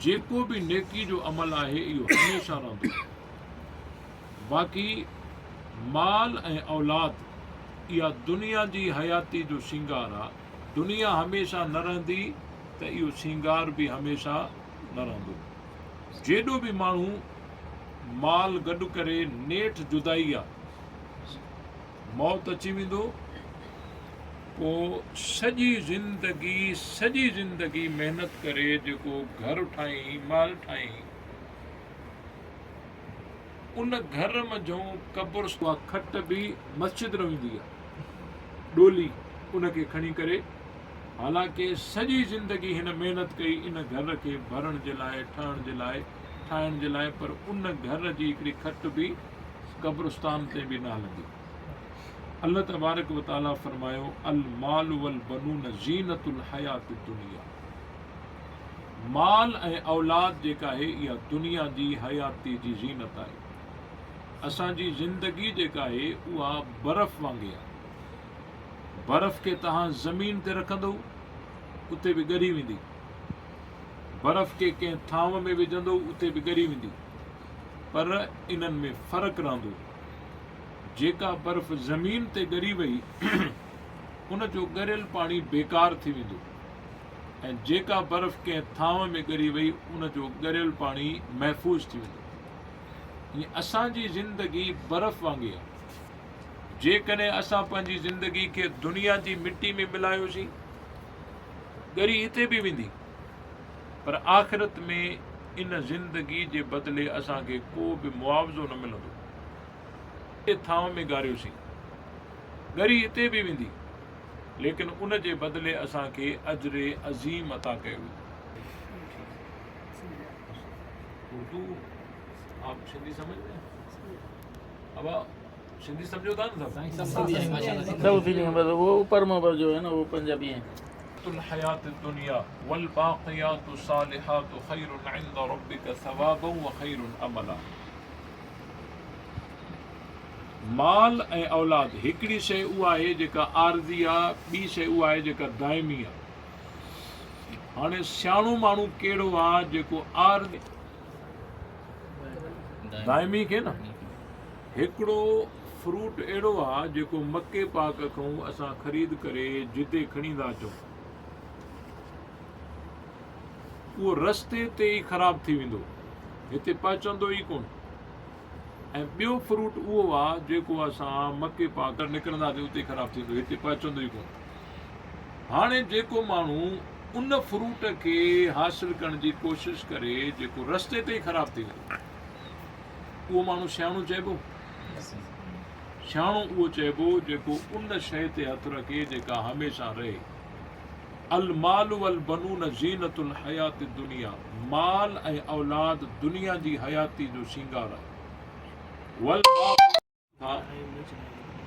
جيڪو به نيڪي جو عمل آهي اهو هميشه رهندو. باقي مال ۽ اولاد اها دنيا جي حياتي جو سينگار آ. دنيا هميشه نه رهندي ته اهو سينگار به هميشه نه رهندو. جيڏو به ماڻهو مال گڏ ڪري نيٺ جدائي آ. موت اچي ويندو پوء سڄي زندگي سڄي زندگي محنت ڪري جيڪو گهر ٺاهين محل ٺاهين ان گهر منجهون قبر اها کٽ به مسجد نه ويندي آ ڏولي ان کي کڻي ڪري حالانڪه سڄي زندگي هن محنت ڪئي ان گهر کي ڀرڻ جي لاء ٺهڻ جي لاء ٺاهڻ جي لاء پر ان گهر جي هڪڙي کٽ به قبرستان تي به نه هلندي. الله تبارڪ و تعالي فرمايو، المال والبنون زينة الحياة الدنيا مال ۽ اولاد جيڪا آهي اها دنيا جي حياتي جي زينت آهي. اسان جي زندگي جيڪا آهي اها برف وانگي آهي. برف کي توهان زمين تي رکندو اتي به ڳري ويندي. برف کي ڪنهن ٿانو ۾ وجهندو اتي به ڳري ويندي. پر انهن ۾ فرق رهندو. جيڪا برف زمين تي ڳري وئي، ان جو ڳريل پاڻي بيڪار ٿي ويندو ۽ جيڪا برف ڪنهن ٿانو ۾ ڳري وئي، ان جو ڳريل پاڻي محفوظ ٿي ويندو. ائين اسان جي زندگي برف وانگي آهي. جيڪڏهن اسان پنهنجي زندگي کي دنيا جي مٽي ۾ ملايوسين، ڳري اتي به ويندي. پر آخرت ۾ ان زندگي جي بدلي اسان کي ڪو به معاوضو نه ملندو. ٿانء ۾ ڳاريوسين. ڳري اتي به ويندي، ليڪن ان جي بدلي اسان کي اجر عظيم عطا ڪيو ويندو. اردو آپ سنڌي سمجھ رهي هين؟ ابا سنڌي سمجھو ٿا نه سڀ؟ سب سنڌي هين بس وو اوپر مان بس جو هي نه وو پنجابي هين. الحياة الدنيا والباقيات الصالحات خير عند ربك ثوابا وخير املا مال ۽ اولاد هڪڙي شيء اها آهي جيڪا عارضي آ ٻي شيء اها آهي جيڪا دائمي آ هاڻي سياڻو ماڻهو ڪهڙو آ جيڪو عارضي دائمي کي نه هڪڙو فروٽ اهڙو آ جيڪو مڪي پاڪ کئون اسان خريد ڪري جدي کڻي ٿا اچون اهو رستي تي ئي خراب ٿي ويندو هتي پهچندو ئي ڪونه ۽ ٻيو فروٽ اهو آ جيڪو اسان مڪي پاڪ نڪرنداسين اتي خراب ٿيندو هتي پهچندو ئي ڪونه هاڻي جيڪو ماڻهو ان فروٽ کي حاصل ڪرڻ جي ڪوشش ڪري جيڪو رستي تي ئي خراب ٿي ويندو اهو ماڻهو سياڻو چئبو؟ سياڻو اهو چئبو جيڪو ان شيء تي هٿ رکي جيڪا هميشه رهي. المال والبنون زينة الحياة الدنيا مال ۽ اولاد دنيا جي حياتي جو سينگار آهي. والباقيات. ٿا،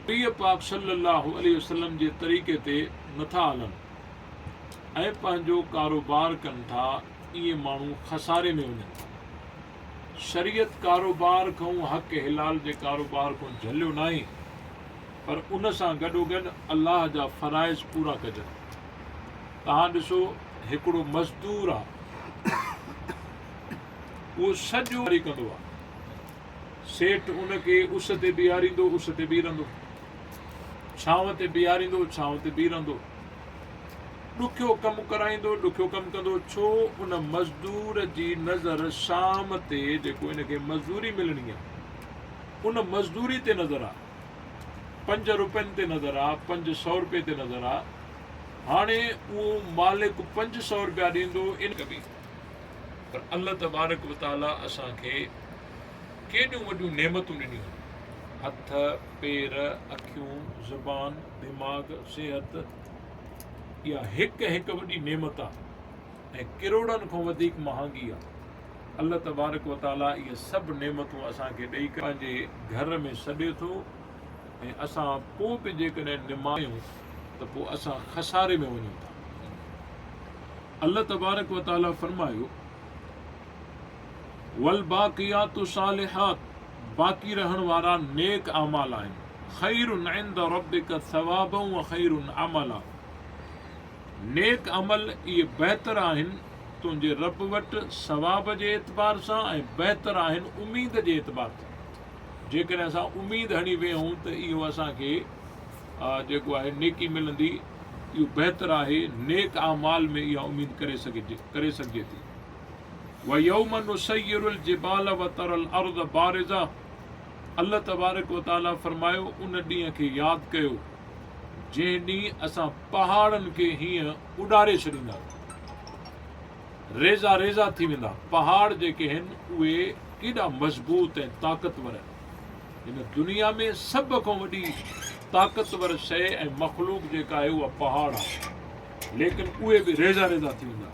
نبي پاڪ صلّي اللّٰه عليه وسلّم جي طريقي تي نٿا هلن ۽ پنهنجو ڪاروبار ڪن ٿا، اهي ماڻهو خساري ۾ وڃن ٿا. شريعت ڪاروبار کان حق حلال جي ڪاروبار کان جهليو ناهي پر ان سان گڏوگڏ الله جا فرائض پورا ڪجن. توهان ڏسو هڪڙو مزدور آ اهو سڄو ڪندو آ. سيٺ ان کي اس تي بيهاريندو، اس تي بيهي رهندو. ڇانو تي بيهاريندو، ڇانو تي بيهي رهندو. ڏکيو ڪم ڪرائيندو، ڏکيو ڪم ڪندو. ڇو ان مزدور جي نظر شام تي جيڪو ان کي مزدوري ملڻي آ، ان مزدوري تي نظر آ. پنج روپين تي نظر آ، 500 روپين تي نظر آ. هاڻي اهو مالڪ 500 روپيا ڏيندو، ان ڪبي. پر الله تبارڪ و تعاليٰ اسان کي ڪيڏيون وڏيون نعمتون ڏنيون آهن. هٿ، پير، اکيون، زبان، دماغ، صحت اها هڪ هڪ وڏي نعمت آهي ۽ ڪروڙن کان وڌيڪ مهانگي آهي. الله تبارڪ و تعاليٰ اهي سڀ نعمتون اسان کي ڏئي ڪري پنهنجي گهر ۾ سڏي ٿو ۽ اسان پوء به جيڪڏهن نمايون ته پوء اسان خساري ۾ وڃون ٿا. الله تبارڪ و تعاليٰ فرمايو، والباقيات الصالحات باقي رهڻ وارا نيڪ اعمال آهن، خير عند ربک ثوابا وخير عملا نيڪ عمل اهي بهتر آهن. تنهنجي رب وٽ ثواب جي اعتبار سان ۽ بهتر آهن اميد جي اعتبار سان. جيڪڏهن اسان اميد هڻي ويهون ته اهو اسان کي جيڪو آهي نيڪي ملندي اهو بهتر آهي نيڪ اعمال ۾ اها اميد ڪري سگهجي ڪري سگهجي ٿي. ويوم نسير الجبال وتري الارض بارزه الله تبارڪ وتعالي فرمايو ان ڏينهن کي ياد ڪيو جنهن ڏينهن اسان پهاڙن کي هيئن اڏاري ڇڏينداسين، ريزا ريزا ٿي ويندا. پهاڙ جيڪي آهن اهي ڪيڏا مضبوط ۽ طاقتور آهن. هن دنيا ۾ سڀ کان وڏي طاقتور شيء ۽ مخلوق جيڪا آهي اها پهاڙ آهي، ليڪن اهي به ريزا ريزا ٿي ويندا.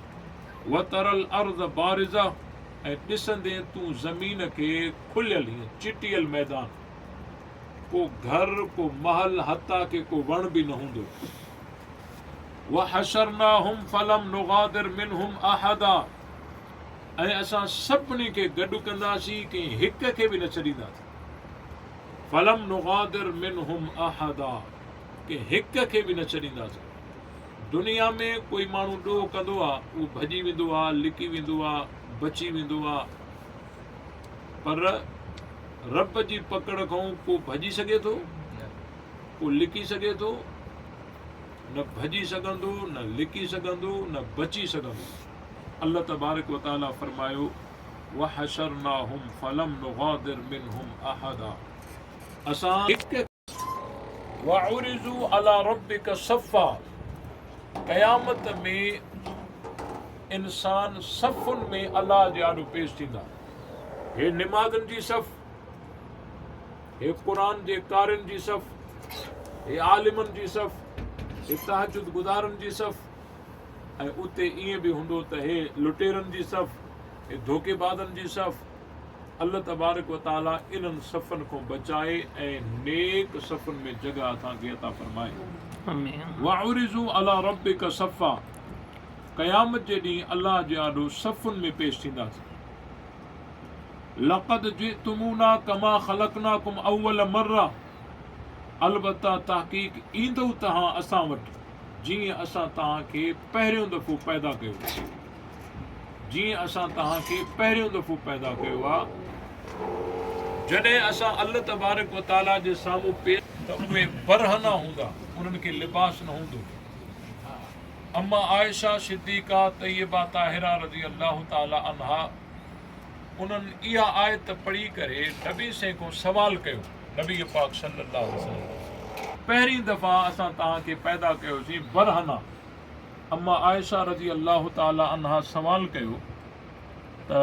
وتري الارض بارزه ۽ ڏسندين تون زمين کي کليل هيئن چٽيل ميدان. ڪو گهر، ڪو محل، حتيٰ ڪه ڪو وڻ به نه هوندو. وحشرناهم فلم نغادر منهم احدا ۽ اسان سڀني کي گڏ ڪنداسين، ڪنهن هڪ کي به نه ڇڏينداسين. فلم نغادر منهم احدا ڪنهن هڪ کي به نه ڇڏينداسين. دنيا ۾ ڪوئي ماڻهو ڏوهه ڪندو آ، اهو ڀڄي ويندو آ، لڪي ويندو آ، بچي ويندو آ، پر رب جي پڪڙ کان ڪو ڀڄي سگهي ٿو؟ ڪو لڪي سگهي ٿو؟ نه ڀڄي سگهندو، نه لڪي سگهندو، نه بچي سگهندو. الله تبارڪ و تعالي فرمايو، وحشرناهم فلم نغادر منهم احدا اسان هڪ وعرضوا علي ربک صفا قيامت ۾ انسان صفن ۾ الله جي آڏو پيش ٿيندا. هي نمازن جي صف، هي قرآن جي قارين جي صف، هي عالمن جي صف، هي تهجد گذارن جي صف ۽ اتي ائين به هوندو ته هي لٽيرن جي صف، هي ڌوڪيبازن جي صف، الله تبارڪ و تعالي انهن صفن کان بچائي ۽ نيڪ صفن ۾ جڳهه اسان کي عطا فرمائي. وعرضوا علي ربک صفا قيامت جي ڏينهن الله جي آڏو صفن ۾ پيش ٿينداسين. لقد جئتمونا ڪما خلقناڪم اول مره البته تحقيق ايندؤ توهان اسان وٽ جيئن اسان توهان کي پهريون دفعو پيدا ڪيو. جيئن اسان توهان کي پهريون دفعو پيدا ڪيو آهي. جڏهن اسان الله تبارڪ و تعاليٰ جي سامهون پيش. ته اهي برهنا هوندا، انهن کي لباس نه هوندو. اما عائشه صديقه طيبه طاهره رضي الله تعاليٰ عنها انهن اها آيت پڙهي ڪري نبي سائين کان سوال ڪيو، نبي پاڪ صلي الله عليه وسلم پهرين دفعا اسان توهان کي پيدا ڪيوسين برهنا، اما عائشه رضي الله تعالٰي عنها سوال ڪيو ته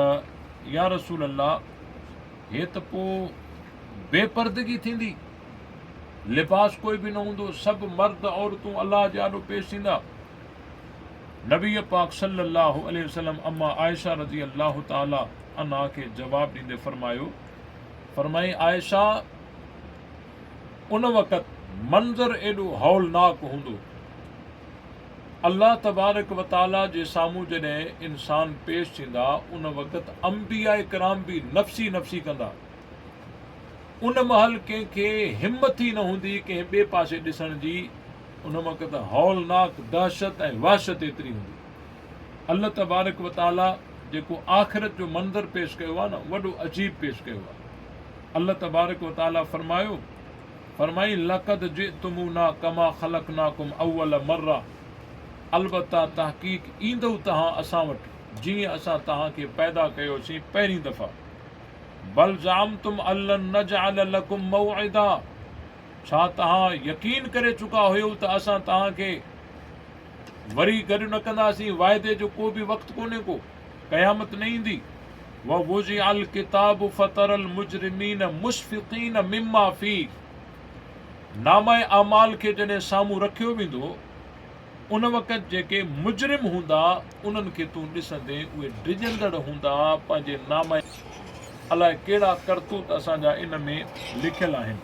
يا رسول الله هي ته پوء بي پردگي ٿيندي، لباس ڪوئي به نه هوندو، سڀ مرد عورتون الله جي آڏو پيش ٿيندا. نبي پاڪ صلي الله عليه وسلم اما عائشه رضي الله تعالٰي عنها کي جواب ڏيندي فرمايو، فرمائين عائشه ان وقت منظر ايڏو هولناڪ هوندو، الله تبارڪ و تعاليٰ جي سامهون جڏهن انسان پيش ٿيندا ان وقت انبياء ڪرام به نفسي نفسي ڪندا. ان مهل ڪنهن کي همٿ ئي نه هوندي ڪنهن ٻئي پاسي ڏسڻ جي، ان وقت هولناڪ دهشت ۽ وحشت ايتري هوندي. الله تبارڪ و تعاليٰ جيڪو آخرت جو منظر پيش ڪيو آهي نه وڏو عجيب پيش ڪيو آهي. الله تبارڪ و تعاليٰ فرمايو، فرمائين، لقد جئتمونا ڪما خلقناڪم اول مره البته تحقيق ايندؤ توهان اسان وٽ جيئن اسان توهان کي پيدا ڪيوسين پهرين دفعا. بل زعمتم ان لن نجعل لڪم موعدا ڇا توهان يقين ڪري چڪا هيؤ ته اسان توهان کي وري گڏ نه ڪنداسين، واعدي جو ڪو به وقت ڪونهي ڪو، قيامت نه ايندي. ووضع الڪتاب فتري المجرمين مشفقين مما فيه نامه اعمال کي جڏهن سامهون رکيو ويندو ان وقت جيڪي مجرم هوندا انهن کي تون ڏسندين اهي ڊڄندڙ هوندا پنهنجي نامه الائي ڪهڙا ڪرتوت اسان جا ان ۾ لکيل آهن.